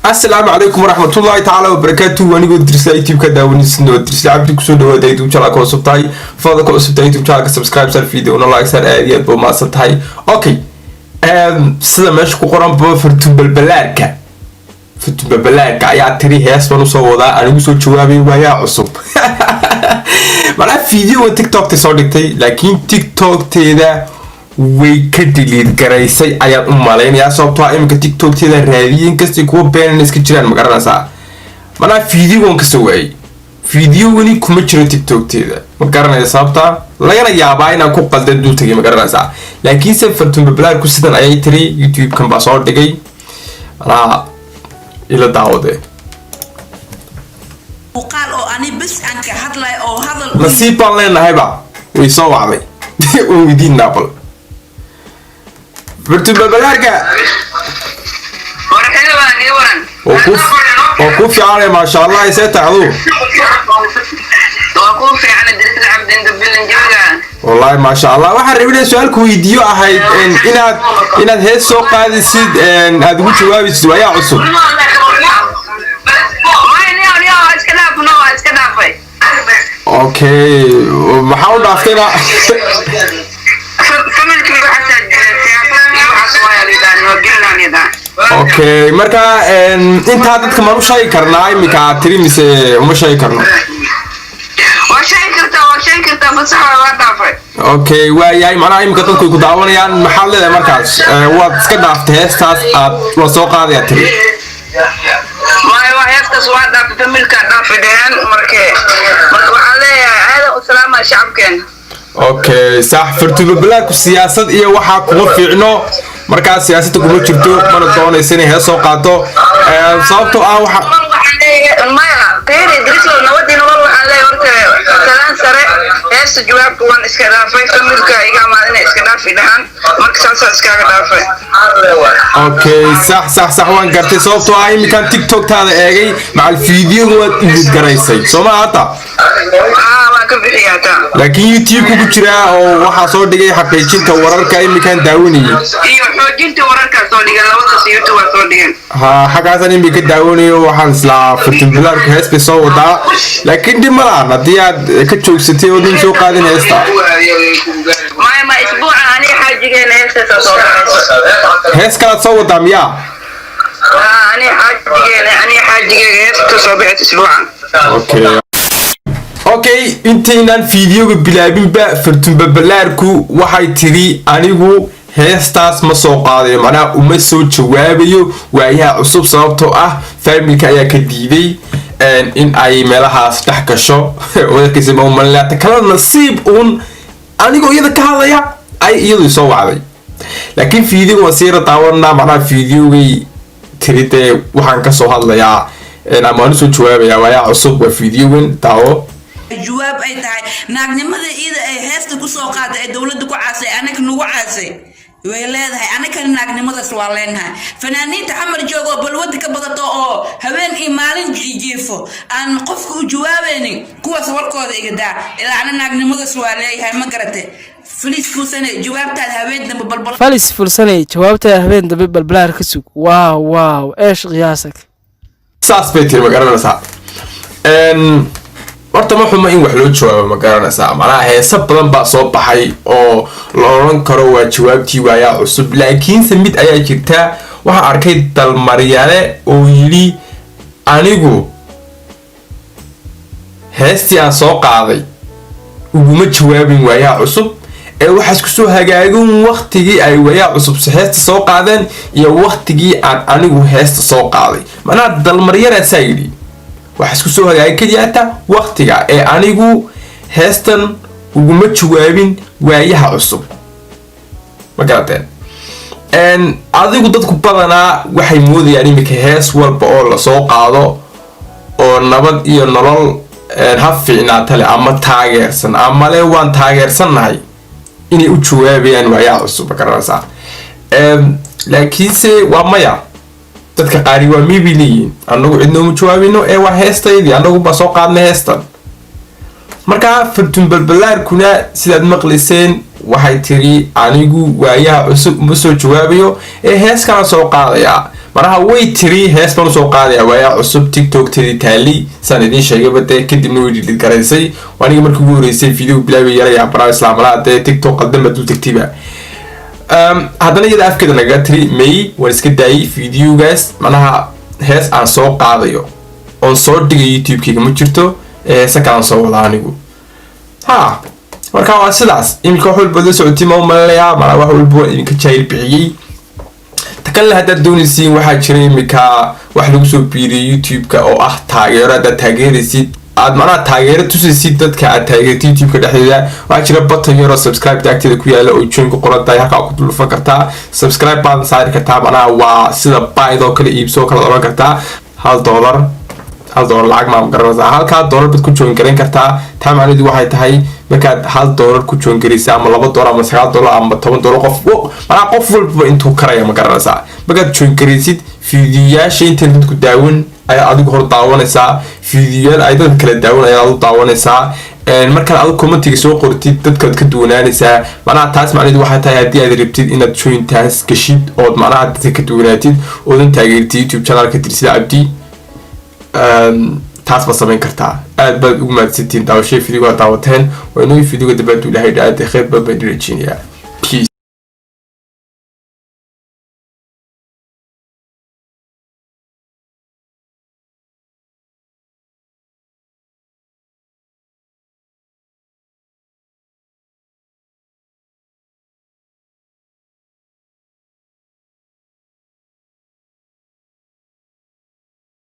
Asalaamu calaykum waraxmatullaahi tacaala wabarakaatu. Anigoo Dirisla YouTube ka daawanaysin, Dirisla Cabdi, kusoo dhawaada YouTube channel ka cusub tahay. Fadlan ka cusub tahay YouTube channelka, subscribe sar, video na like sar. Aad iyo aad baa umahadsan tahay. Okay, sida meesha ku qoran ba, Fartuun Balbalaarka ayaa tiri hees baan usoo wadaa, anigu soo jawaabay waayaa cusub. Macnaha video TikTokta soo dhigtay, laakiin TikTokteeda way ka delete garaysay ayaan u malaynayaa, sababtoo ah iminka TikTokteeda raadiyay, inkastay kuwa beenan iska jiraan, ma garanaysaa. Macnaha videogan kasoo waayay, videogani kuma jiro TikTokteeda, ma garanaya sababta. Lagana yaabaa inaan ku qaldan dul tagay, ma garanaysaa. Laakiinse Fartuun Balbalaarku sidan ayay tiri, YouTube-kan baa soo dhigay. Macnaha ila daawade. Muuqaal oo ani bes aan ka hadlay oo hadal. Nasiib baan leenahayba, way soo wacday, waan weydiinaa bal Fartuun Balbalaarka. Oo ku fiicanay, maasha Allah, isee tacdu? Waa kuu fiican, Dirisla Cabdinda bilin jooga. Wallaahi maasha Allah. Waxaan rabay inaan su-aal ku weydiiyo ahayd inaad hees soo qaadisid, aad ugu jawaabisid waayaa cusub. Maya, niyo niyo, iska dhaaf, no, waa iska dhaafay. Okay, maxaa u dhaaftayna? Familkii waxaasaa jira, siyaasad iyo waxaas waa lidaan, waa gelinaan lidaan. Okay, marka intaa dadka maan u sheegi karnaa iminka aad tiri, mise uma sheegi karno? Waa sheegi kartaa, waa sheegi kartaa, fasax waa dhaafay. Okay, waayahay. Macnaha iminka dadku ay ku daawanayaan, maxaad leedahay markaas? Waad iska dhaaftay heestaas aad waa soo qaadayaa tiri? Maya, waa heestaas waa dhaafay, familkaa dhaafay dheheen. Marka waxaan leeyahay aada u salaama shacabkeena. Okay, sax. Fartuun Balbalaarku siyaasad iyo waxaa kuma fiicno, markaa siyaasadda kuma jirto, mana doonaysa inay hees soo qaado, sababtoo ah waxa Maya, fiiri Drislow, nabadii nolol waxaan leeyahay horta salaan sare. Heesta jawaabka waan iska dhaafay, familka iga amaad inay iska dhaafi dhahaan, marka saasaa iskaga dhaafay. Okay, sax, waan gartay, sababtoo ah iminkaan TikToktaada eegay, macal fiidiyoga waad delete garaysay, soo ma hata? Haa, waan ka bixiya hataa. Laakiin YouTube ku jiraa oo waxaa soo dhigay xaqiijinta wararka, iminkaan daawanayay. Iyo xoojinta wararkaa soo dhigan, labadaas YouTube waa soo dhigan. Ha, xaggaasaan iminka daawanayo. Waxaan islaa Fartuun Balbalaarku hees bay soo wadaa, laakiin dhib ma lahan haddii aad ka joogsatay oo dhan soo qaadin heesta. Maya, ma isbuuca aniga xaajigeena heestaasaa soo baxayso. Hees kalaad soo wadaa miyaa? Haa, aniga xaajigeega heesta soo baxayso isbuucan. Okay, intaynaan fiidiyoga bilaabinba, Fartuun Balbalaarku waxay tidhi anigu heestaas ma soo qaadayo, macnaha uma soo jawaabayo waayaha cusub, sababtoo ah faamilka ayaa ka diiday in ay meelahaas dhex gasho. Wadarkiisa ma umalinata kala nasiib uun anigoo iyada ka hadlaya ay iyadu soo wacday. Laakiin fiidiyoga waan siira daawanaa. Macnaha fiidiyogay tiri dee waxaan kasoo hadlayaa ama waan usoo jawaabayaa waayaha cusub, waa fiidiyogan, daawo. Jawaab ay tahay naagnimada iyada ay heesta kusoo qaaday ee dowladda ku caasay, anaga nagu caasay way leedahay. Anagana naagnimadaas waa leenahay. Fanaaniinta Xamar joogo oo balwada ka badato oo habeen iyo maalin jiifo aan qofka u jawaabaynin, kuwaas warkooda iga daa. Ilaa ana naagnimadaas waa leeyahay, ma garate? Faliis Fuusane, jawaabtaada habeen dambe balbal. Falis Fulsanay, jawaabtaada habeen dambe balbalaar ka sug. Waaw waaw, eesh qiyaasag. Saas bay tiri, ma garanaysaa. Horta ma xumo in wax loo jawaabo, ma garanaysaa. Macnaha heese badan baa soo baxay oo la odhan karo waa jawaabtii waayaa cusub, laakiinse mid ayaa jirta. Waxaan arkay Dalmaryale oo yidhi anigu heestii aan soo qaaday uguma jawaabin waayaha cusub, ee waxaas kusoo hagaagun waktigii ay waayaha cusub heesta soo qaadeen iyo waktigii aan anigu heesta soo qaaday. Macnaha Dalmaryaraasaa yidhi waxaa isku soo hagaagay keliyaata waktiga, ee anigu heestan uguma jawaabin waayaha cusub, ma garateen? Adigu dadku badanaa waxay moodayaan iminka hees walba oo lasoo qaado oo nabad iyo nolol ha fiicnaata leh ama taageersan ama le waan taageersannahay inay u jawaabayaan waayaha cusub, ma garanaysaa. Laakiinse waa maya, dadka qaari waa mibay leeyihiin annagu cidnooma jawaabino ee waa heestaydii, annagu baa soo qaadnay heestan. Markaa Fartuun Balbalaarkuna sidaad maqlayseen waxay tiri anigu waayaha cusub uma soo jawaabayo ee hees kala soo qaadayaa. Manaha way tiri hees baan usoo qaadaya Waayaa Cusub TikTok-tadii taali saan idiin sheegayba dee. Kadibna way delete garaysay. Waa aniga markii ugu horeysay video bilaabay yaraya baraa islaamalaha dee TikTok qaldan baad dul tagtayba. Haddana iyada afkeeda nagaga tiri may waan iska daayay videogaas. Manaha hees aan soo qaadayo oon soo dhigay YouTube-kayga ma jirto, heese kalaan soo wadaa anigu. Ha, marka waa sidaas. Iminka wax walba la socotay ma umalinayaa, manaa wax walba waan idinka jaahil bixiyey. Ta kalena, haddaad doonaysiin, waxaa jira iminka wax lagu soo biiriyay YouTube-ka oo ah taageero. Haddaad taageeraysid, aad macnaha taageero tusaysid dadka aad taageertay YouTube-ka dhexdeeda, waxaa jira button yaroo subscribe agteeda ku yaala oo join ku qoran tahay. Halkaa ku dulfan kartaa, subscribe baad saari kartaa. Macnaha waa sida buy-doo kale, iibsoo kale oran kartaa. $1, $1 lacag maa garanaysaa? Halkaa dollar baad ku join garayn kartaa. Taa macnaheedu waxay tahay markaad $1 ku join garaysa ama $2 ama $9 ama $10, qof macnaha qof walbaba intuu karaya ma garanaysaa, markaad join garaysid, fiidiyoyaasha intaan dadku daawan ayaad adigu hor daawanaysaa. Fiidiyoyaal ay dadka kala daawan ayaad u daawanaysaa. Markaad adigu commentiga soo qortid, dadkaad ka duwanaanaysaa. Macnaha taas macnaheedu waxay tahay haddii aad rabtid inaad jointaas gashid ood macnaha dadka ka duwanaatid oodan taageertid YouTube channelka Dirisle Cabdi, taas baad samayn kartaa. Aad baad ugu mahadsantihiin daawashada videoga daawateen. Waa inoo videoga dambe hadduu Ilahay dhaade. Khayr baad baan dhirajeynayaa.